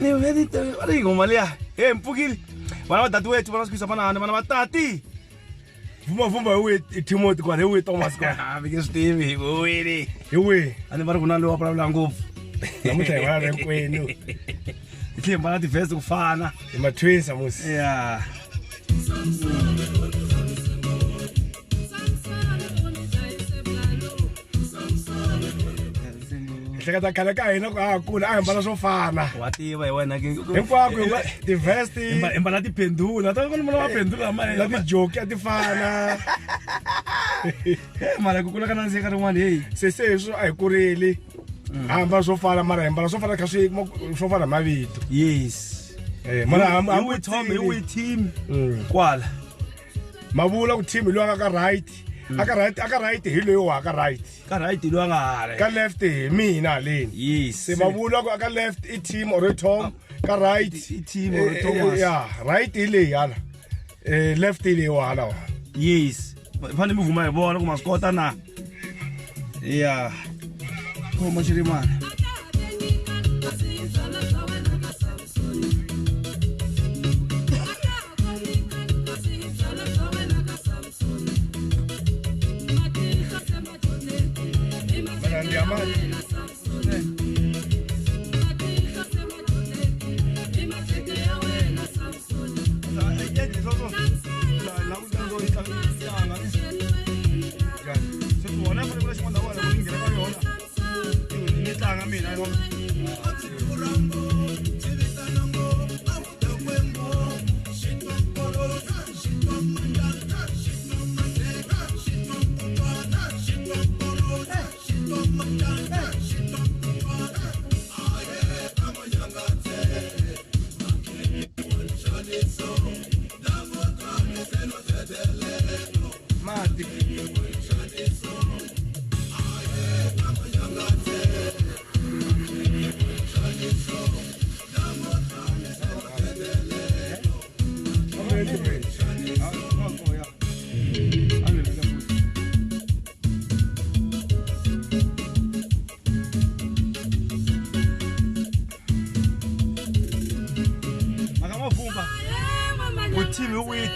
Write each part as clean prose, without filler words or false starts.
Ni veli va ri nghoma liya. Hey mpfukile. Vana va dadewethu vana swi vana vana va tati. Vumba vumba hi wihi Timothy kwala hi wihi Thomas kwala. Ah, mi nge swi tivi hi wini. Hi wihi? A ni va ri ku na loyi wa vulavula ngopfu. Namuntlha hi vulavula hinkwenu. Hi tlhela hi mbala ti-vest ku fana. Hi ma-twins amusi. Yeah. Hleketa khale ka hina ku a ha kula a hi mbala swo fana. Wa tiva hi wena ke. Hinkwako hi ti-vest. Hi mbala tiphendula. Ta ku ni mbala maphendula ma na tijoki a ti fana. Mara ku kula ka nandzika rin'wana hey. Se se swo a hi kurili. Ha mbala swo fana mara hi mbala swo fana kha swi swo fana mavito. Yes. Eh mara hi wi Tom hi wi team kwala. Mavula ku team loyi a ka right. Aka right aka right hi loyi wa ka right. Ka right loyi a nga hala. Ka left hi mina haleni. Yes. Se mavula ku aka left i team or Tom, ka right i team or Thomas. Yeah, right hi leyi hala. Eh left hi leyi wa hala. Yes. Fanele mi vuma hi vona ku ma swi kota na. Yeah. Khoma xirimana.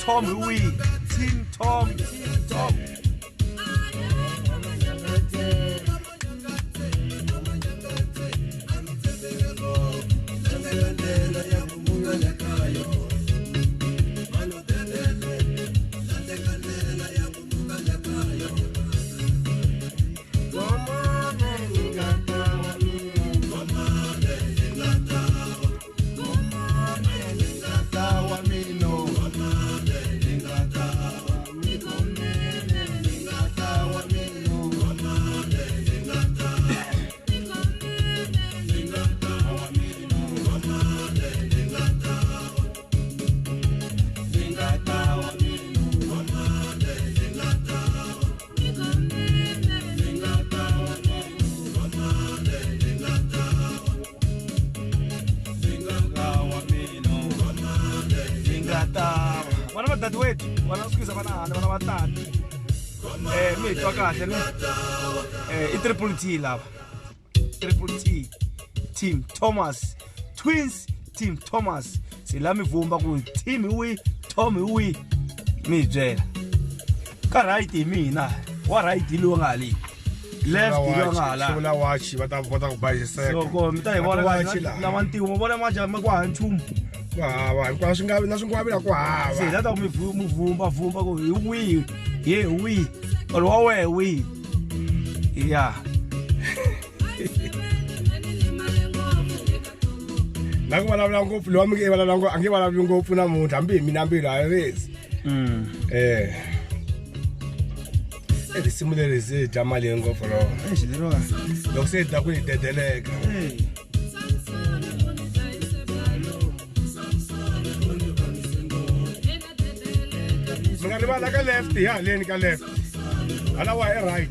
Tom we Team Tom Team Tom. Vana va dadewethu vana swi kwisa vana hana vana va tati mi hi twa kahle ne i Triple T lava Triple T Team Thomas Twins Team Thomas se la mi vumba ku team hi wihi Tom hi wihi mi hi byela ka right hi mina wa right hi lowu nga hali left hi lowu nga hala Hlula wachi va ta kota ku bayiseka. So ko mi ta hi vona Wachi laha. lava ntiwo mo vona maja ma ku hava nchumu Ku hava hinkwaswo swi nga na swingwavila ku hava. Se la ta ku mi mi vumba vumba ku hi wihi ye hi wihi or wa wehe wihi ya La ku vulavula ngopfu lowa mi nge vulavula ngopfu a nge vulavuli ngopfu namuntlha hambi hi mina mbilu a yi risi. Risimu leri se dya mali ngopfu rona. Eish leriwa. Loko se dya ku yi dedeleka. Mi nga rivala ka left hi haleni ka left. Hala wa hi right.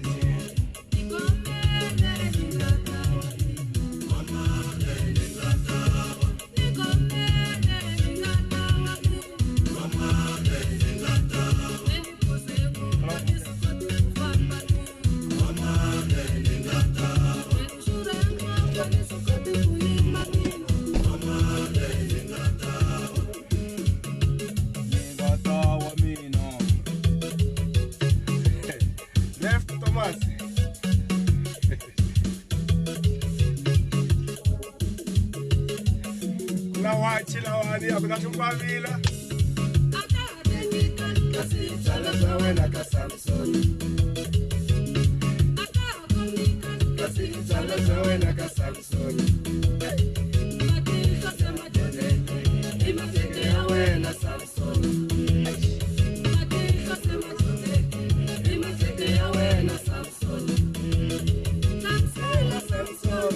wachi lawani a ku na xingwavila kasi byala bya wena ka Samson kasi byala bya wena ka Samson ya wena Samson ya wena Samson Samson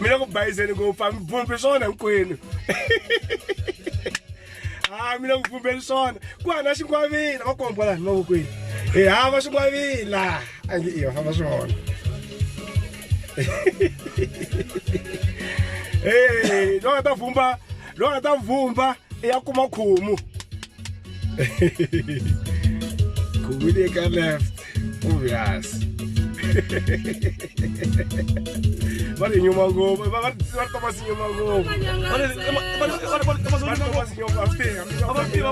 mina ku bayizeni ngopfu a mi vumbi swona hinkwenu a mina ku vumbeli swona ku hana xingwavila va komba laha mavokweni hi hava xingwavila a nge i va famba swona e loyi nga ta vumba loyi nga ta vumba i ya kuma khumu khumu le ka left obvious va ri nyuma ngopfu va ri Thomas nyuma ngopfu va ri Thomas nyuma a swi tivi a va tiva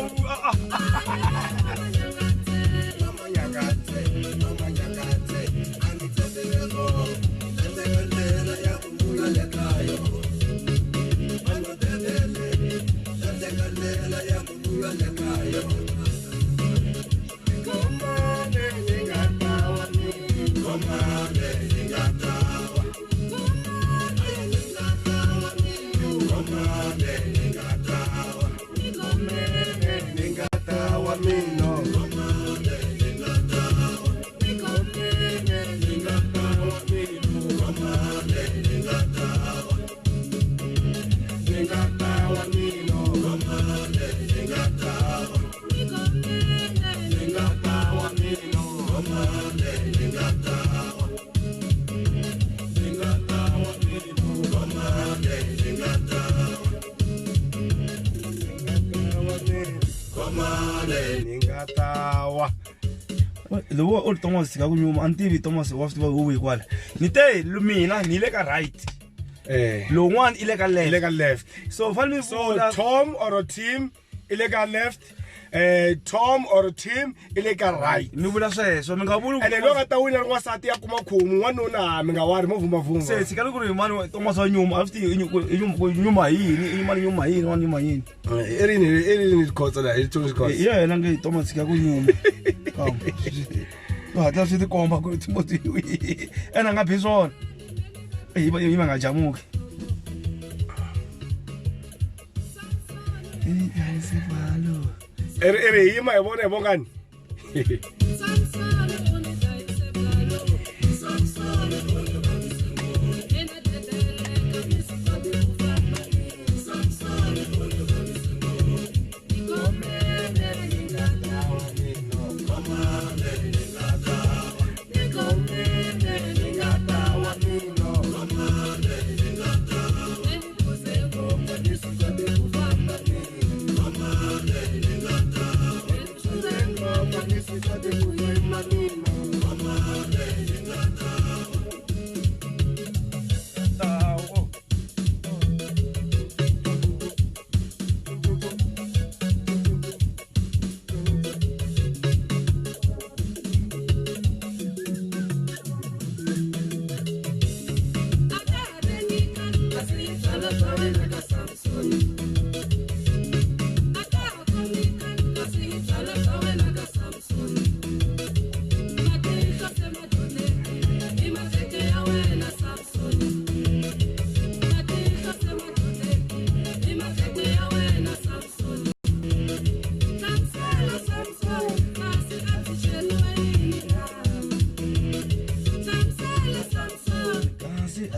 Lowo u ri Thomas ka ku nyuma a ni tivi Thomas wa swi tiva u hikwala ni te mina ni le ka right lowun'wana i le ka left i le ka left so fanele mi so Tom or Tim i le ka left Tom or Tim i le ka right mi vula sweswo mi nga vuli ene loyi nga ta wina ri n'wansati ya kuma khumu n'wanuna mi nga wari mo vumba se tshika loko ri mani Thomas wa nyuma a swi tivi i nyuma hi yini i nyuma nyuma yini wa nyuma yini i rini khotsa la hi Thomas khotsa hi yena nge Thomas tshika ku nyuma swi hatla swi tikomba ku Timothy ene a nga bi swona yi va nga jamuki i ri yima hi vona hi vongani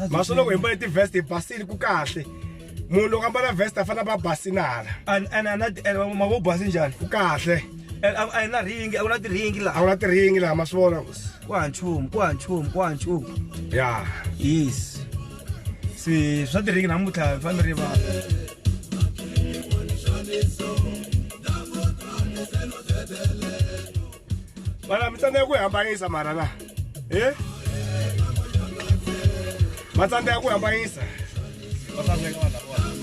Maswo loko hi mbale ti-vest hi basile ku kahle munhu loko a mbala vest a fanele va basinala ma vo basi njhani ku kahle a hi na ringi a ku na tiringi laha a ku na tiringi laha ma swi vona ku ha nchumu ku ha nchumu ku ha nchumu ya yes se swa tiringi namuntlha hi fanele rivala Vana mi tsandzeka ku hambanyisa mara na e va tsandzeka ku hambanyisa va tsandzeka vanhu lavawani.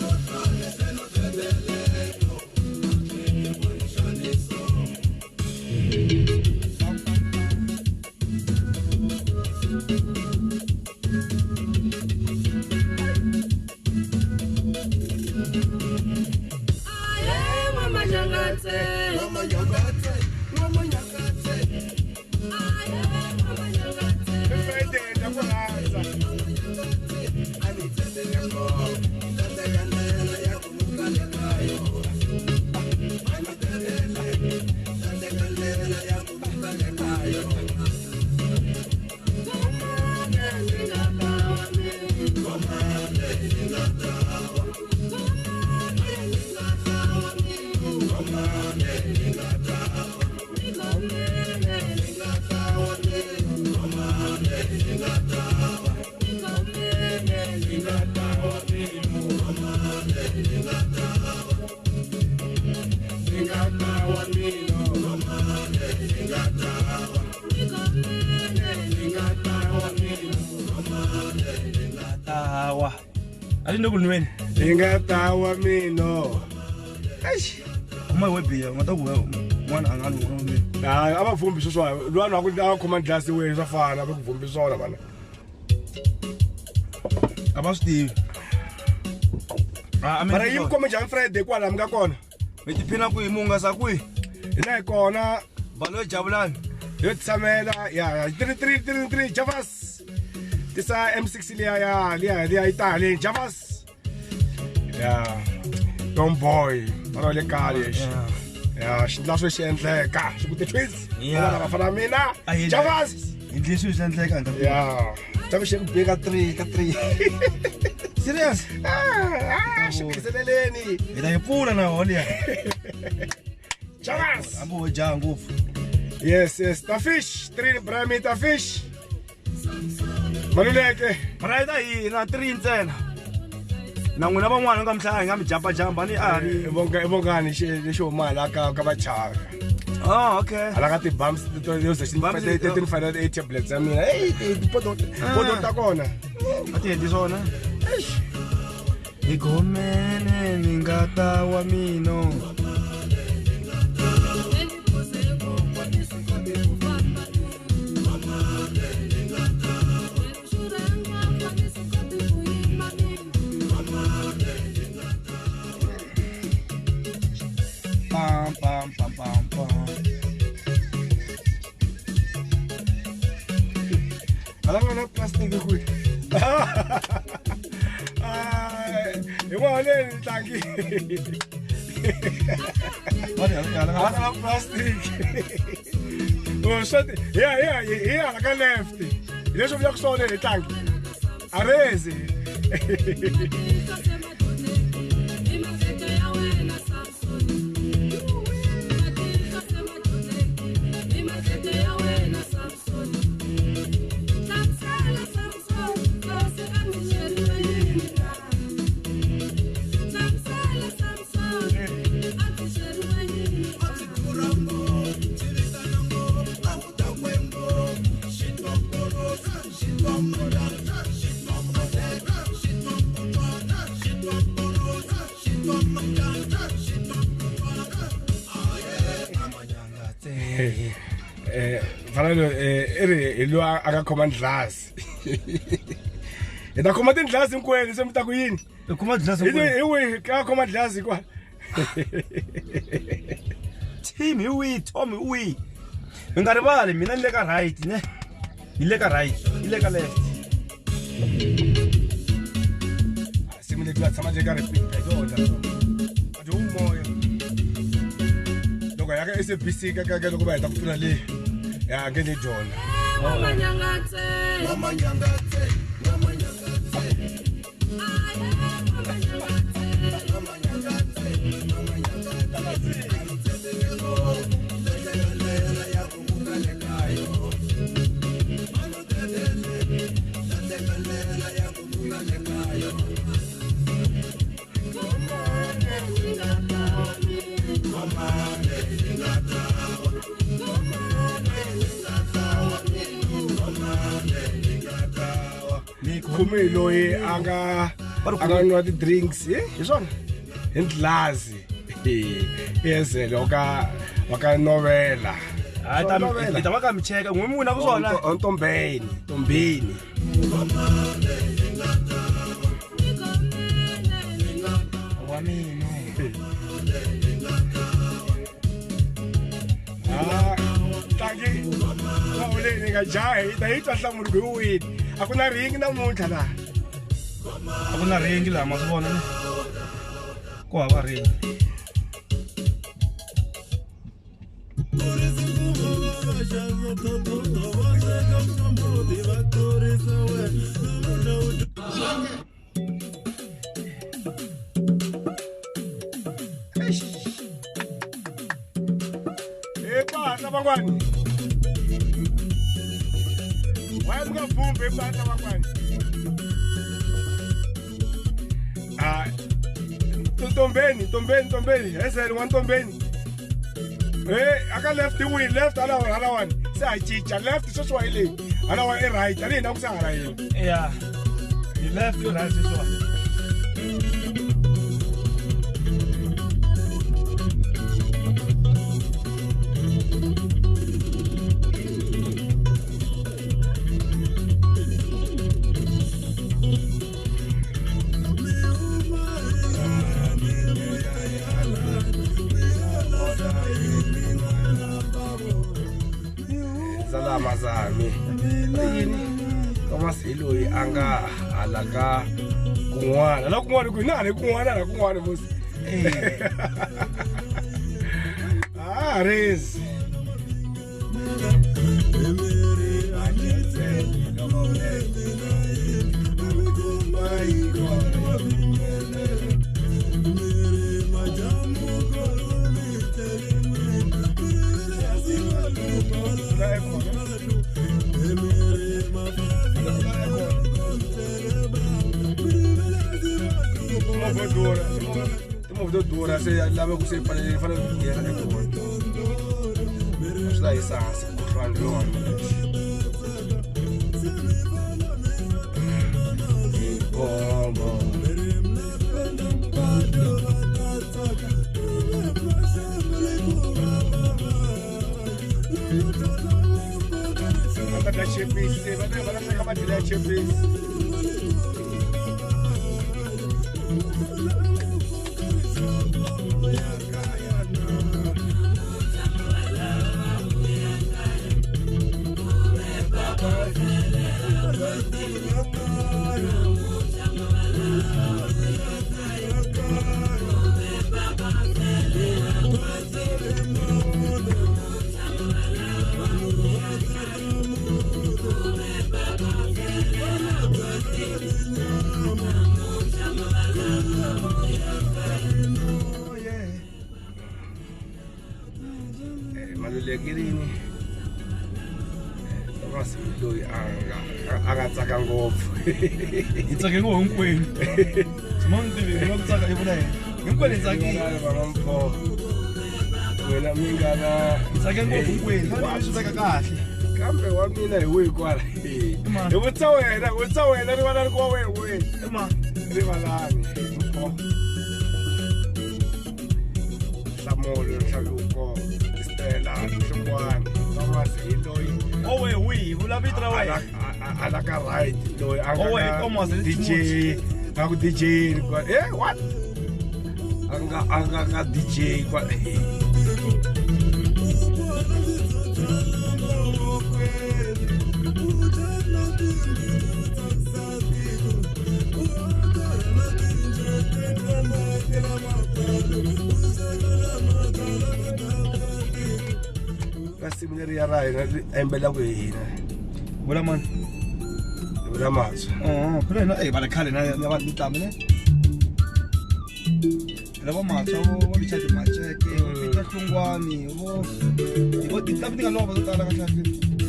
Friday na ku rhandza. Tawa a ni le ku nweni. Yi nga tawa mino. Eish, uma we biya u nga ta ku n'wana a nga nwi n'wana. Hayi, a va vhumbi sweswo lwani wa ku a khoma dlasi wena swa fana va ku vhumbi swona vana. A va swi tivi. A mi Mara yi mi khome njhani Friday kwalaha mi nga kona? Mi tiphina kwihi, mi hungasa kwihi? Hina hi kona. Balo Jabulani. Yo tshamela ya 3333 Javas. Tisa M6 liya ya liya liya yi ta haleni Javas. Ya Tom boy vana le kaya lexi. Ya xi ndla swo xi endleka xi ku ti twins. Yeah. Vana vafana mina A hi Javas. Hi ndle swilo swi endleka hi. Ya ta xi ku beka 3 ka 3. Serious? Ah, xi phiseleleni. Hi ta yi pfula na yona liya. Javas. Hambi wo jaha ngopfu. Yes, yes, ta fish, 3 Brahmi ta fish. Maluleke. Mara yi ta hina 3 ntsena. Na n'wina van'wana nga mi hlaya hi nga mi jamba-jamba ni a ri. I vongani xi lexi huma la ka vachaka. Ah, okay. Hala ka ti-bumps to yo ze xi Bumps, ti final eight tablets ya mina. Hey, ti poto ta kona. A ti endli swona. Eish. Hi gomene ni nga ta wa mino. Pam pam pam pam pam. Hala nga na plastic kwihi? Ah, hi n'wana leyi tlangi. Hala Hala na plastic. Oh, shit. Yeah, yeah, yeah, hala ka left. Hi leswi vulaka swona hi tlangi. Arezi. Fanele i ri hi loyi a nga khoma ndlasi. Hi ta khoma tindlasi hinkwenu se mi ta ku yini? Hi khoma dlasi Hi hi wihi ka khoma dlasi kwala? Tim hi wihi, Tom hi wihi? Mi nga rivali mina ni le ka right ne. Ni le ka right, ni le ka left. Simu leti va tshama ka repeat hi tona. A ti humi moya. Loko ya ka SABC ka loko va heta ku pfula le ya nge ni dyona. khome hi loyi a nga a nga nwa ti-drinks hi swona hi ntlazi yezele wa ka novela. Hayi ta ta va ka mi cheka n'we mi wina ku swona. Ntombeni Ntombeni. Wa mina. Ah, tlangi mawuleni nga jahi ta yi twa nhlamulo ku hi wini. A ku na ringi namuntlha laha. A ku na ringi laha ma swi vona ne? Ku hava ringi. Epahla van'wani. Why mi nga vumbi epahla van'wani? Ah, Ntombeni, Ntombeni, Ntombeni, hezele wa Ntombeni. Aka left win, left hala hala wani. Se a cinca left sweswi wa hi leyi. Hala wa i right, ani hina ku se hala yini. Yeah. Hi left right sweswiwa. Zalama zami. Yini? Thomas hi loyi a nga hala ka kun'wana. La kun'wana ku na le kun'wana la kun'wana musi. Ah, Riz. Timovha to durha se lava ku se fanele fanele ku nghena eka kona. Swi la yisa hansi mukhuhlwani lowani. Bombo. Va ta dya chepisi, va ta va ta sweka madyelo ya chepisi. Malulekirini Thomas hi loyi a nga tsaka ngopfu. Hi tsake ngopfu hinkwenu. Simon tivi hi ku tsaka hi vula yena. Hinkwenu hi tsakile. Vamampho. Wena mi nga na Hi tsake ngopfu hinkwenu. Fanele swi veka kahle. Kambe wa mina hi wihi kwala? Hi vutisa wena, vutisa wena rivalani ku wa wena wihi. Ema. Rivalani. Mpho. Nhlamulo, Nhlaluko, Stella, Nhlungwani, Thomas hi loyi. Owe wihi vula vito ra wena. A la ka right loyi a nga Owe, Thomas, DJ, a ku DJ kwa what? A nga ka DJ kwa. Risimu leriya ra hina ri yimbelelaka hi hina. Vula mani? Vula Matshwa. Phela hina va le khale na va mitlangu ne. Lava Matshwa vo Richard Macheke, vo Peter Hlungwani, vo tinqambi ti nga lova to tala kahle kahle.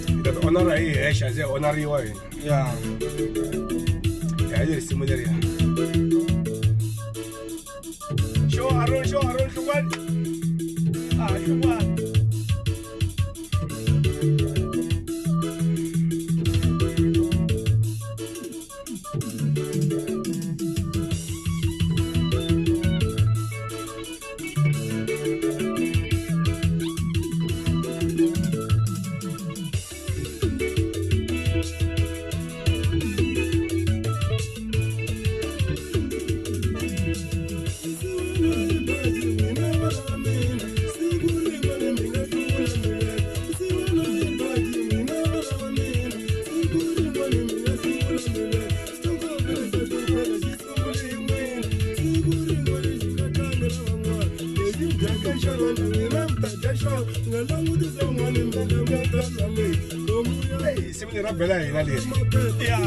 Hi ta ti honora hi hexe se honoriwa hina. Ya. Ya hi risimu leriya. Xo Aaron, xo Aaron Hlungwani. Ah, Hlungwani. Siku leri ra bela hina leri. Ya,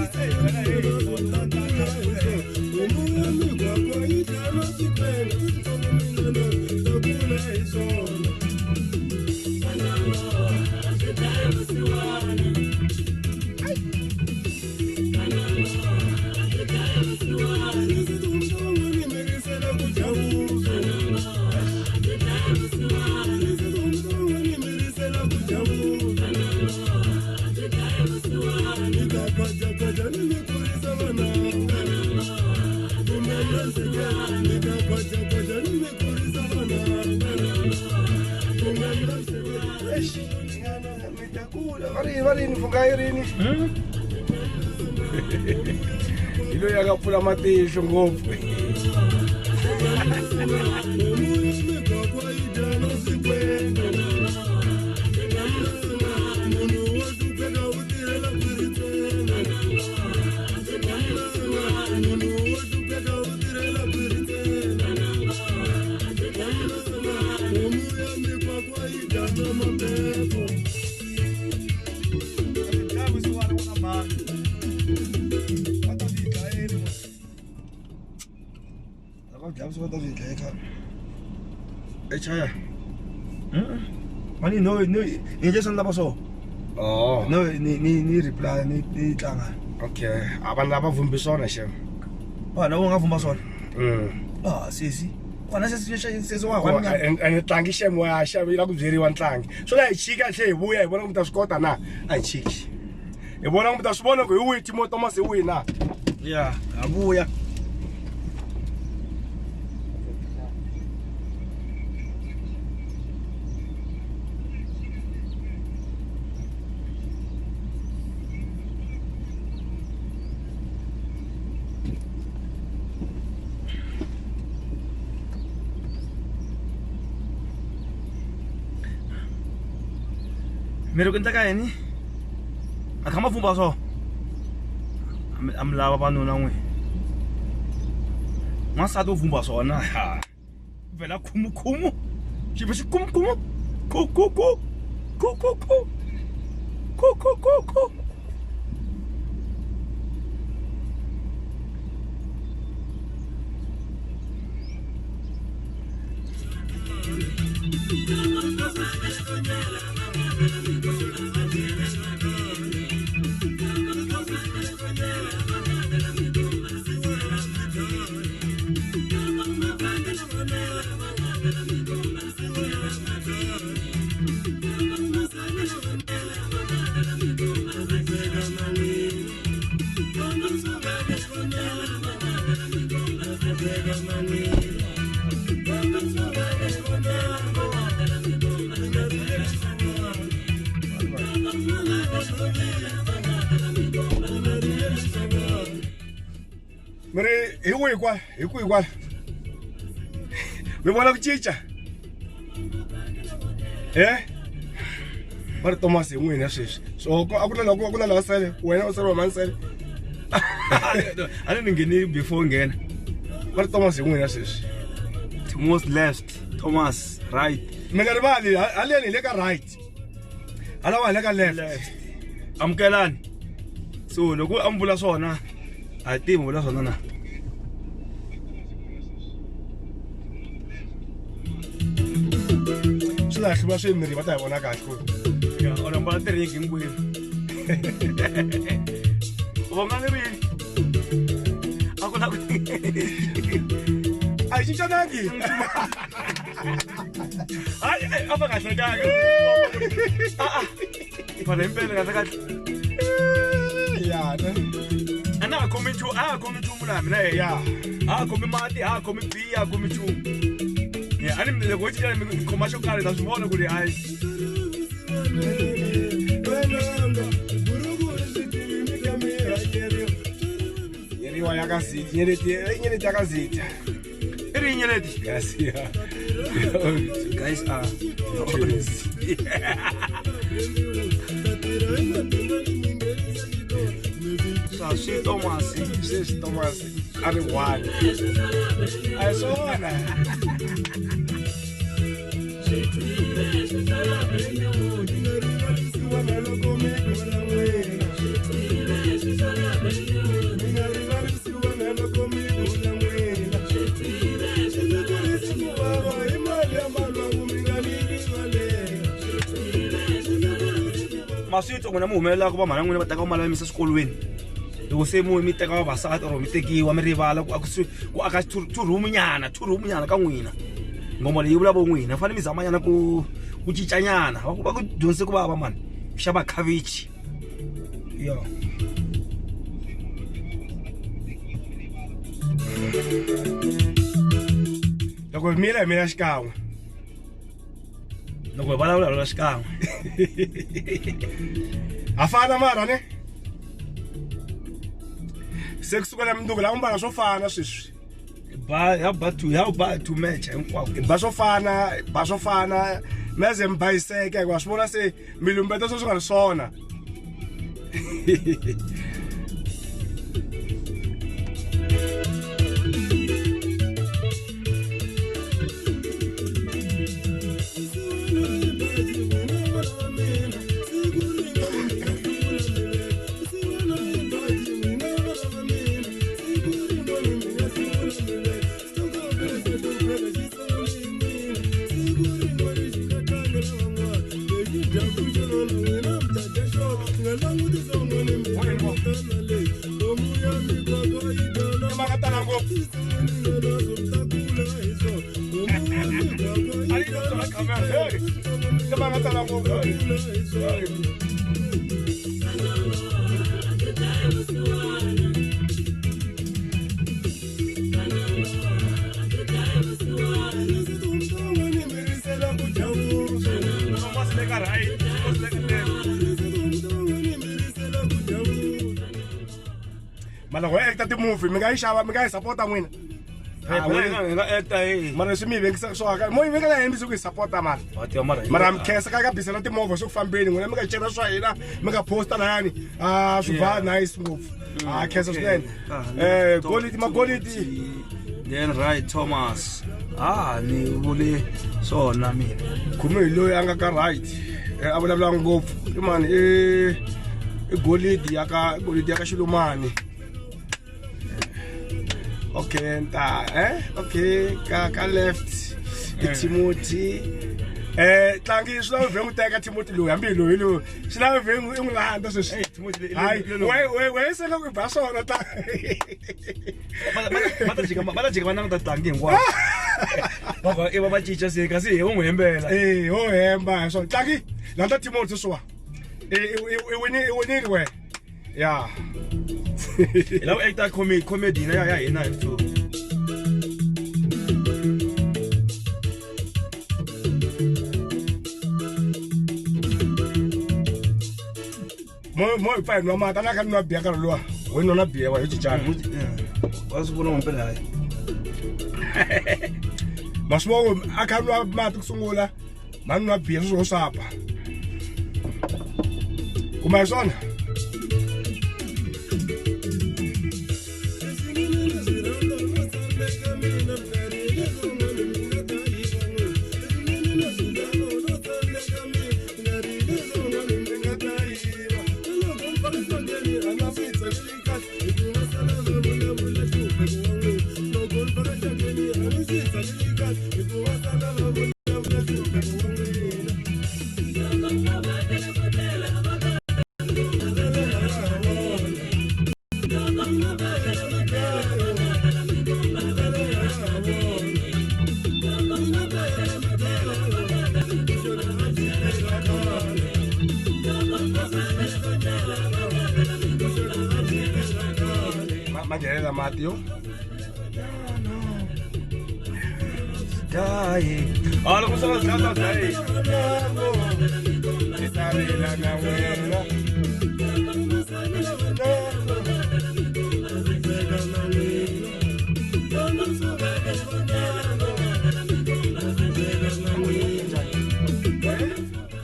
Va rini mfungha yi rini? Hi loyi a nga pfula matihlo ngopfu. Echaya. Mani no no ni nje swi lava so. Oh. No ni ni ni reply ni ni tlanga. Okay, a vanhu lava vhumbi swona xem. Vana wu nga vhumba swona. Ah, sesi. Kona sesi sesi wa wa ni tlangi xem wa xem yi la ku byeriwa ntlangi. Swo la hi chika tlhe hi vuya hi vona ku mi ta swi kota na. A hi chiki. Hi vona ku mi ta swi vona ku hi wihi Timo Thomas hi wihi na. Ya, ha vuya. Mi ri ku endleka yini? A kha ma pfumba swo a mi lava vanuna n'we n'wansati wo vumba swona ha vhela khumukhumu xi va xi kumukhumu ku ku ku ku ku ku ku ku ku ku. Mi ri hi kwihi kwala hi kwihi kwala mi vona ku cinca e va ri Thomas hi n'wina sweswi so a ku na la ku na laha sele wena u sele wa mani sele a ni ngheni before nghena va ri Thomas hi n'wina sweswi. Thomas left, Thomas right. Mi nga rivali haleni hi le ka right halawa hi le ka left. Amukelani. So loko a mi vula swona a hi tivi vula swona na. Swi la hluva swi miri va ta hi vona kahle ku. Ya, o mbala tiriki hinkwenu. U vonga ni rini? A ku na ku a hi cincanangi. Hayi, a va kahle kahle. A a. Fana impela kahle kahle. Ya. A na ha khomi nchumu, a ha khomi nchumu laha mina ya. A ha khomi mati, a ha khomi biya, a khomi nchumu. Ya, a ni loko wo cinca mi khoma xo karhi ta swi vona ku ri hayi. Nyeriwa ya ka ziti, nyeleti, nyeleti ya ka ziti. I ri nyeleti? Yes, yeah. Guys are swi Thomas. Sweswi Thomas a ri one. A hi swona. Maswitso n'wina mi humelelaka va mhana n'wina va teka mali va yimisa swikolweni loko se mu mi teka vavasati or mi tekiwa mi rivala ku ku aka two room nyana two room nyana ka n'wina ngoma leyi vula vo n'wina fanele mi zama nyana ku ku cinca nyana va ku va ku dyondzise ku vava mani xava khavichi yo Loko hi mila hi mila xikan'we. Loko hi vulavula hi vulavula xikan'we. Ha fana mara ne? Se kusukela mundzuku la mbala swo fana sweswi. Ba ya ba to ya ba to match hinkwako. Hi ba swo fana, ba swo fana. Mi ze mi bayiseke hikuva swi vona se mi lumbeta swo swi nga ri swona. Mara loko hi acta ti-movie mi nga yi xava mi nga yi sapota n'wina. Hi nga acta hi mara leswi mi hi vekisaka swona mo yi vekela yini ku hi sapota mara mara mi khensa ka ka bisela timovha swi ku fambeni n'wina mi nga cela swa hina mi nga posta layani a swi va nice ngopfu a khensa swinene golidi magolidi then right Thomas ah ni vule swona mina khume hi loyi a nga ka right a vulavula ngopfu i mani i golidi ya ka golidi ya ka xilumani. Okay nta okay ka ka left i Timothy tlangi swi lava vhengu teka Timothy loyi hambi loyi loyi swi lava vhengu i n'wi landza sweswi. Timothy hayi we we se loko ba swona ta va ta jika va ta jika va languta tlangi hinkwavo va va i va va cinca se kasi hi n'wi hembela ho hemba hi swona tlangi landza Timothy sweswiwa i winile i winile wena ya hi lava acta comedy comedy hina ya hina hi so mo mo hi pfa hi nwa mati a na kha ni nwa biya nkarhi luwa ho nwa na biya wa hi cincana wa swi vona ngempela hayi ma swi vona ku a kha nwa mati ku sungula ma nwa biya sweswo swapa kuma hi swona. Magelela mati yo. Die. Ah, loko swi nga dlaya die.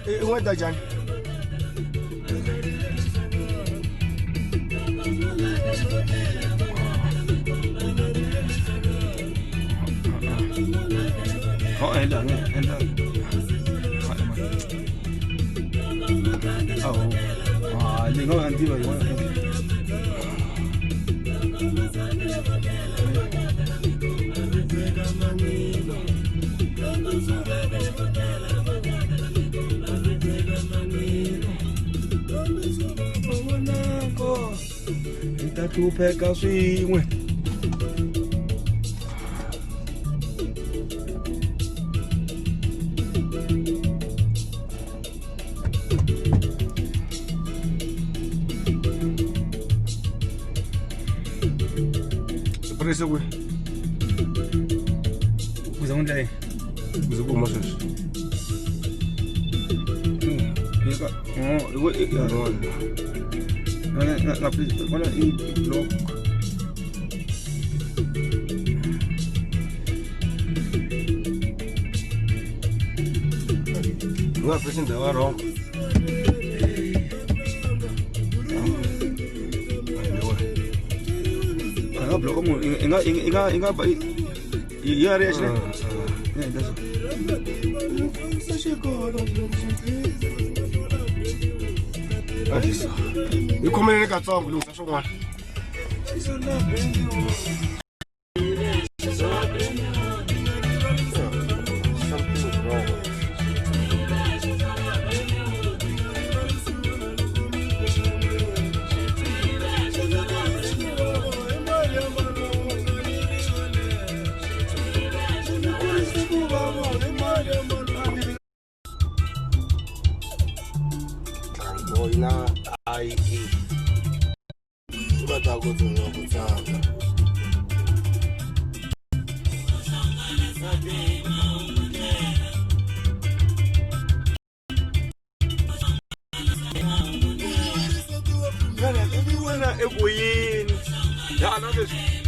I n'weta njhani? Oh, endla endla. Ni nga va tiva yin'wana. Hi ta hlupheka swin'we. Prese kwihi? Ku za n'wi ndla yini? Ku ze ku huma sweswi. I block. U nga presi ndhawu ya wrong. A nga block munhu i nga i nga i nga yi nga ri yexe ne? Eh, that's Yi khomelele katsongo lunghisa swin'wana. Something is wrong. Ntlango yi na I E yi va ta ku ku tsaka. Wena eku yini? Ya na sweswi.